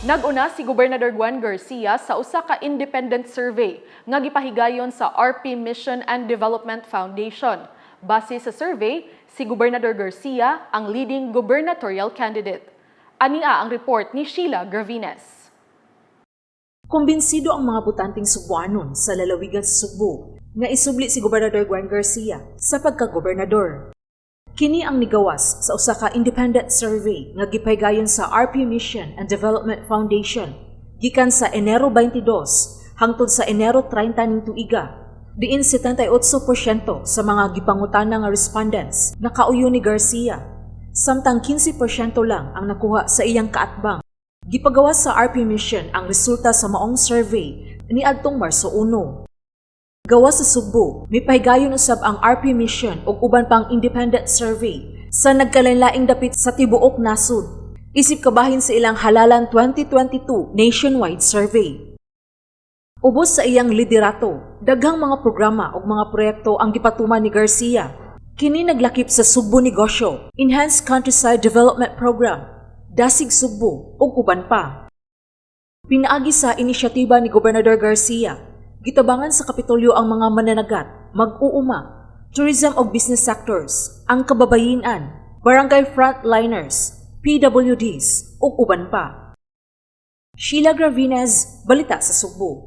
Nag-una si Gobernador Gwen Garcia sa usa ka independent survey nga gipahigayon sa RP Mission and Development Foundation. Base sa survey, si Gobernador Garcia ang leading gubernatorial candidate. Ania ang report ni Sheila Gravines. Kumbinsido ang mga botanteng Sugbuanon sa lalawigan sa Sugbo nga isubli si Gobernador Gwen Garcia sa pagkagobernador. Kini ang nigawas sa usa ka independent survey nga gipahigayon sa RP Mission and Development Foundation gikan sa Enero 22 hangtod sa Enero 30 ning tuiga, diin 78% sa mga gipangutana nga respondents nakauyo ni Garcia, samtang 15% lang ang nakuha sa iyang kaatbang. Gipagawas sa RP Mission ang resulta sa maong survey niadtong Marso 1. Gawas sa Sugbo, mipahigayon usab ang RP Mission ug uban pang independent survey sa nagkalainlaing dapit sa tibuok nasod, isip kabahin sa ilang Halalan 2022 nationwide survey. Ubos sa iyang liderato, daghang mga programa ug mga proyekto ang gipatuman ni Garcia. Kini naglakip sa Sugbo Negosyo, Enhanced Countryside Development Program, Dasig Sugbo ug uban pa. Pinaagi sa inisyatiba ni Gobernador Garcia, gitabangan sa Kapitolyo ang mga mananagat, mag-uuma, tourism ug business sectors, ang kababayinan, barangay frontliners, PWDs ug uban pa. Sheila Gravines, Balita sa Sugbo.